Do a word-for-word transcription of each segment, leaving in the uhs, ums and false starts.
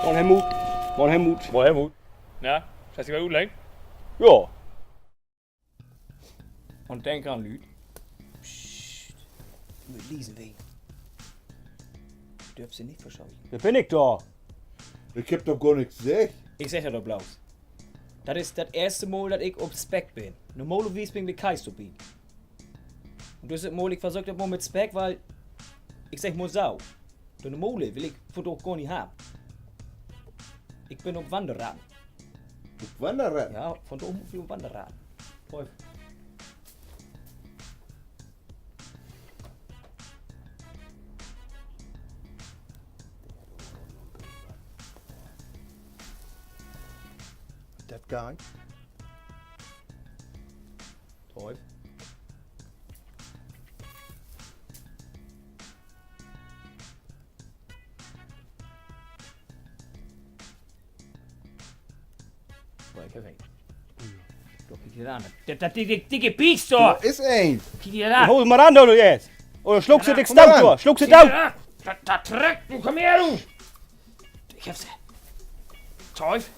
Moin, Helmut. Moin, Helmut. Moin, Helmut. Na, hest du wat utleggt? Ja. Un denk an, Lüüd. Psst. Mööt liesen ween. Dörvt se nich verscheuchen. Wer bün ik dor? Ik heff doch gor nix seggt. Ik segg dat doch bloots. Dat is dat eerste Mal, dat ik op Speck bün. Normalerwies bün ik mit Kees dorbi. Un düsset Mal, ik versöök dat mal mit Speck, wiel, ik segg mal so, de Mole will ik vandaag gor nich hebben. Ik bün op Wannerratten. Op Wannerratten? Ja, vandaag mutt wi op Wannerratten. Toll. Dat geiht. Toll. So, ik heff een. Doch, kiek di dat an. Dat, dat dicke, dicke Biest dor. Dor is een. Kiek di dat an. Hol mal ran, du jetzt. Oder sluckst du dich doot, dor. Sluckst du dich doot. Dat, dat treckt, du, kumm her, du. Ik heff se. Teuf.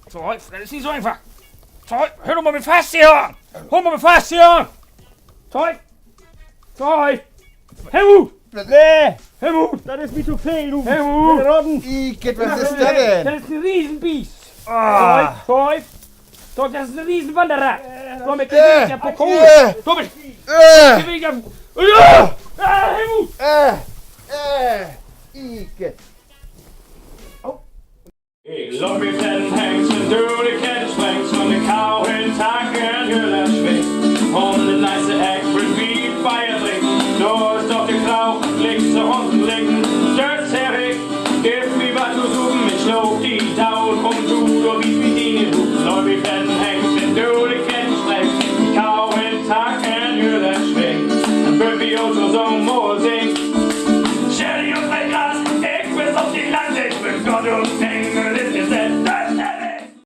Teuf, dat is nich so eenfach. Teuf, höör doch mal mit fast hier an. Höör mal mit fast hier an. Teuf. Teuf. Helmut. Nee. Helmut. Dat is mi to veel, du. Helmut. Mit de Ratten. Igitt, wat is dat denn? Dat is en Riesenbiest. Ah. Teuf, Teuf. Doch, dat is en Riesenwannerratt. Dor mit de Pokal. Dor mit de, ja. Ah, Helmut. Igitt. Ik loop mit den Hengst dör de Kette, springst van de Kau in Tacken, Hülle schwingt. Un de nächste Eck will wi Bier drinken. Dor is doch de Kau, links unten links.